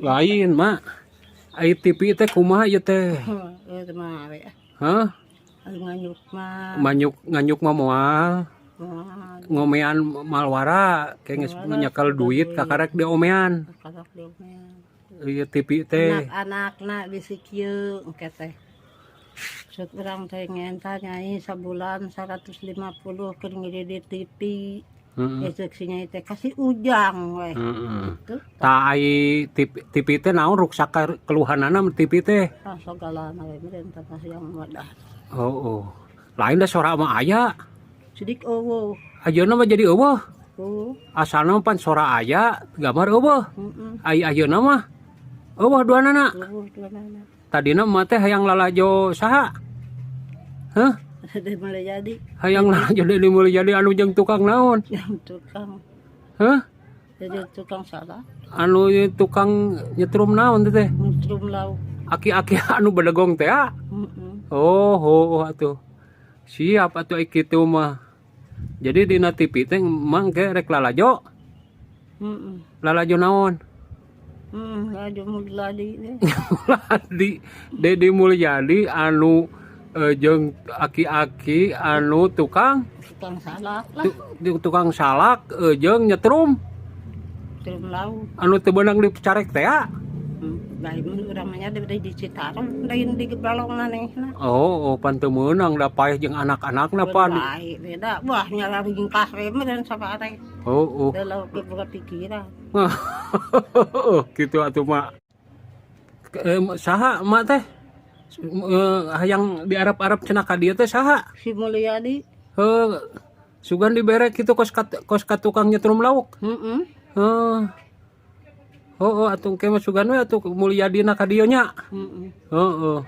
Lain, Mak. Ai TV teh kumaha ieu teh? Heuh mah we. Hah? Anu nganyuk mah. Manyuk nganyuk mah moal. Moal. Ngomean malwara kayak geus nyekel duit kakarek diomean. Kakarek diomean. Ieu TV teh. Anak-anakna bisi kieu engke teh. Sok urang teh ngenta, Nyai, sabulan 150 keur ngiri TV. Heeh. Ceuk si Nyai teh kasih Ujang we. Heeh. Tuh. Tah, ai TV, TV teh naon ruksak keluhanana TV teh? Ah, sagalana we meureun tah yang wadah. Oh. Lain da sora mah aya. Sidik euweuh. Ayeuna mah jadi euweuh. Oh. Asalna mah pan sora aya, gambar euweuh. Heeh. Ai ayeuna mah euweuh duanana. Euweuh duanana. Tadina mah teh hayang lalajo saha? Hah? Dedi Mulyadi. Hayang lalajo Dedi Mulyadi anu jeung tukang naon? Yang tukang. Hah? Jadi tukang salah. Anu tukang nyetrum naon teh? Nyetrum lauk. Aki-aki anu bedegong teh ah? Heeh. Oh, atuh. Siap atuh ai kitu mah. Jadi dina TV teh mangke rek lalajo, Heeh. lalajo naon? Heeh, lalajo Mulyadi teh. Di Dedi Mulyadi anu jeung aki-aki anu tukang Tukang salak lah. Tukang salak jeung nyetrum Nyetrum lauk. Anu teu beunang dicarek teh ah? Bae mun urang mah nya di Citarum lain di Balong manehna. Oh, pan teu meunang da paeh jeung anak-anakna pan. Bae beda. Wah, nyala ringkah we meureun sapare. Oh. Da lauk boga pikiran. Gitu atuh, Mak. Saha emak teh? Hayang di Arab-Arab cenah ka dieu teh saha? Si Mulyadi. Heuh, sugan dibere kitu kos ka tukang nyetrum lauk. Heeh. Heuh. Oh, atuh ke mah sugan we atuh Mulyadina ka dieu nya. Heeh. Heeh.